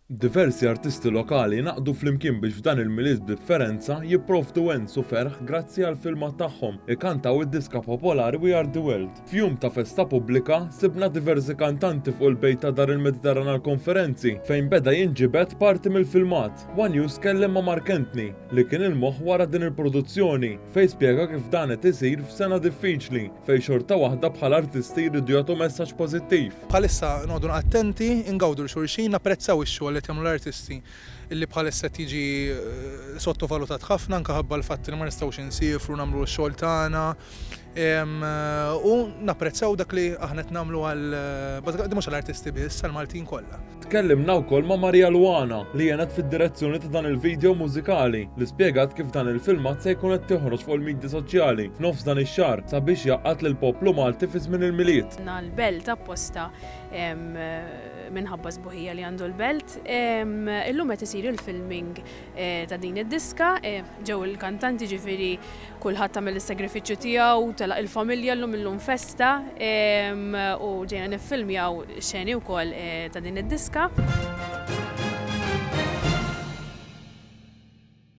Diversi artisti lokali ngħaqdu flimkien biex f'dan il-Milied b'differenza jipprovdu wens u ferħ grazzi għall-filmat tagħhom ikantaw id-diska popolari We Are The World. F'jum ta' festa pubblika, sibna diversi kantanti fuq il-bejt ta' Dar il-Mediterran għall-Konferenzi fejn beda jinġibed parti mill-filmat. One News tkellem ma' Mark Anthony, li kien il-moħħ wara din il-produzzjoni, fejn spjega kif dan qed isir f'sena diffiċli fejn xorta waħda bħala artisti jridu jagħtu messaġġ pożittiv. Bħalissa noqogħdu attenti, ingawdu 'l xulxin, napprezzaw ix-xogħol li qed jagħmlu l-artisti li bħalissa qed jiġi sottovalutat ħafna anke ħabba l-fatt li ma nistgħux insiefru nagħmlu x-xogħol tagħna u napprezzaw dak li aħna qed nagħmlu għal mhux għall-artisti biss, għall-Maltin kollha. Tkellimna wkoll ma' Maria Luana li għenet fid-direzzjoni ta' dan il-video mużikali li spjegat kif dan il-filmat se jkun qed joħroġ fuq il-midja soċjali f'nofs dan ix-xahar sabiex jgħaqqad lill-poplu Malti fi żmien il-Milied. L-belt apposta minħabba sbuħija li għandu l-belt. Illum qed isir il-filming ta' din id-diska, ġew il-kantanti ġifieri kulħadd għamel is-sagrifiċċju tiegħu, telaq il-familja llum illum festa u ġejna niffilmjaw xeni wkoll ta' din id-diska.